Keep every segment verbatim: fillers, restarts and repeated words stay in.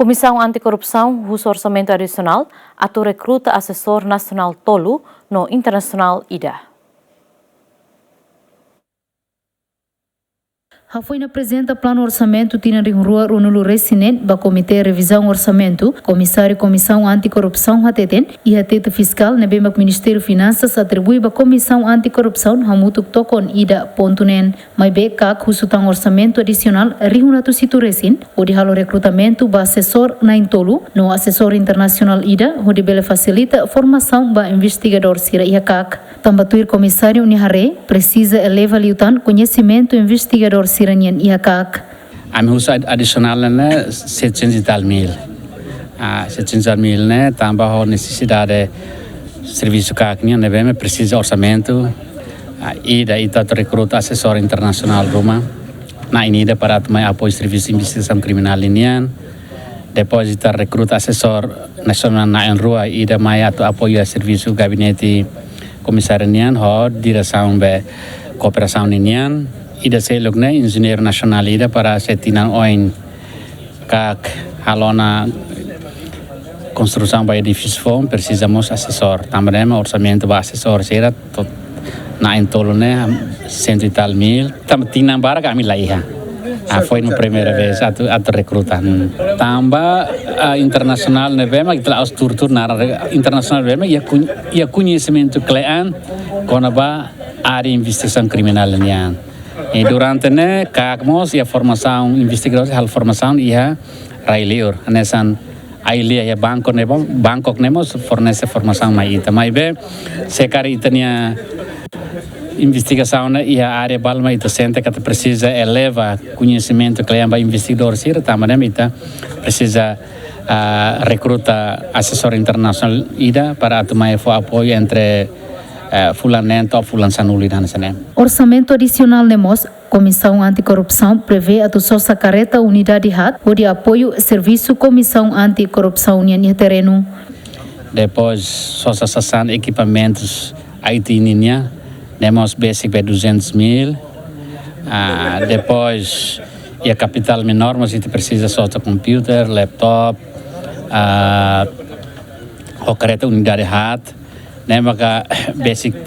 Komisaun Anti-Korrupsaun husu orsamentu adisionál atu rekruta asesór nasionál tolu no internasionál ida. Hafoin aprezenta planu orsamentu tinan rihun rua ruanulu resin neen ba Komité Revizaun Orsamentu, Komisáriu Komisaun Anti-Korrupsaun hateten, iha Tetun Fiskál ne'ebé mak Ministériu Finansas atribui ba Komisaun Anti-Korrupsaun hamutuk tokon ida pontu neen. Maibé KAK husu tan orsamentu adisionál rihun atus hitu resin, hodi halo rekrutamentu ba asesór na'in-tolu no asesór internasionál ida, hodi bele fasilita formasaun ba investigadór sira iha KAK. Tanba tuir Komisáriu nia haree, presiza eleva liután koñesimentu investigadór sira-nian iha KAK. Ami husu ad-, adisionál ne'e setecentos e tal mil. Ah, setecentos e tal mil ne'e, tanba ho nesesidade servisu KAK nian ne'ebé mak presiza orsamentu. Ah, ida ita atu rekruta asesór internasionál ruma. Na'in ida para atu mai apoiu servisu investigasaun kriminál nian. Depois ita rekruta asesór nasionál na'in-rua, ida mai atu apoiu servisu gabinete komisáriu nian ho diresaun ba kooperasaun nian. Ida seluk ne'e enjeñeiru nasionál ida para se tinan oin KAK halo ona konstrusaun ba edifísiu foun, presiza mós asesór. Tanba ne'e mak orsamentu ba asesór sira to'o na'in-tolu ne'e, cento e tal mil. Tanba tinan barak ami la iha. Ah, foin primeira vez atu, atu rekruta. Hmm. Tanba, ah, internasionál ne'ebé mak ita la'ós tuur-tuur naran re-, internasionál ne'ebé mak iha koñ-, iha koñesimentu kle'an kona-ba área investigasaun kriminál nian. I durante ne'e, KAK mós iha formasaun, investigadór halo formasaun iha rai-liur. Hanesan ai-lia iha Bangkok ne'e mós, Bangkok ne'e mós fornese formasaun mai ita. Maibé, se karik ita-nia investigasaun ne'e iha área balu mak ita sente katak presiza eleva koñesimentu kle'an ba investigadór sira, tanba ne'e mak ita presiza, ah, rekruta asesór internasionál ida para atu mai fó apoiu entre, eh, fulan neen to'o fulan sanulu ida hanesan ne'e. Orsamentu adisionál ne'e mós, Komisaun Anti-Korrupsaun prevee atu sosa karreta unidade haat hodi apoiu servisu Komisaun Anti-Korrupsaun nian iha terrenu. Depois, sosa sasán ekipamentus I T nian, ne'e mós besik ba duzentos mil. Ah, depois, iha kapitál menór, mas ita presiza sosa komputadór, laptop, ah, ho karreta unidade haat, ne'e maka besik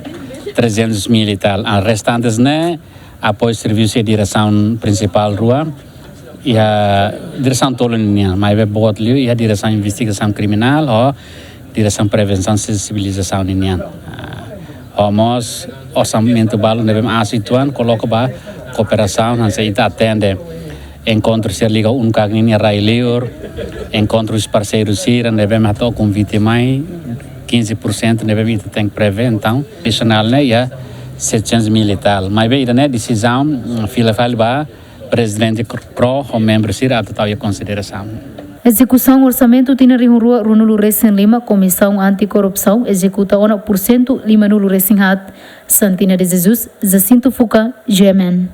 trezentos mil e tal. Ah, restantes ne'e, apoiu servisu iha diresaun prinsipál rua, iha diresaun tolu nian, maibé boot liu iha diresaun investigasaun kriminál ho diresaun prevensaun sensibilizasaun nian. Ah, ho mós orsamentu balu ne'ebé mak asu uitoan koloka ba kooperasaun, hanesan ita atende enkontru sira liga UNCAC nian iha rai-liur, enkontru husi parseiru sira ne'ebé mak hato'o konvite mai, quinze por cento ne'ebé mak ita tenke prevee, entaun, adisionál ne'e iha setecentos mil e tal. Maibé ida-ne'e desizaun, mm, fila fali ba Prezidente KRO ho membru sira atu tau iha konsiderasaun. Ezekusaun orsamentu tinan rihun rua ruanulu resin lima, Komisaun Anti-Korrupsaun ezekuta ona pursentu limanulu resin haat. Santina de Jesus, Jacinto Fuca, G M N.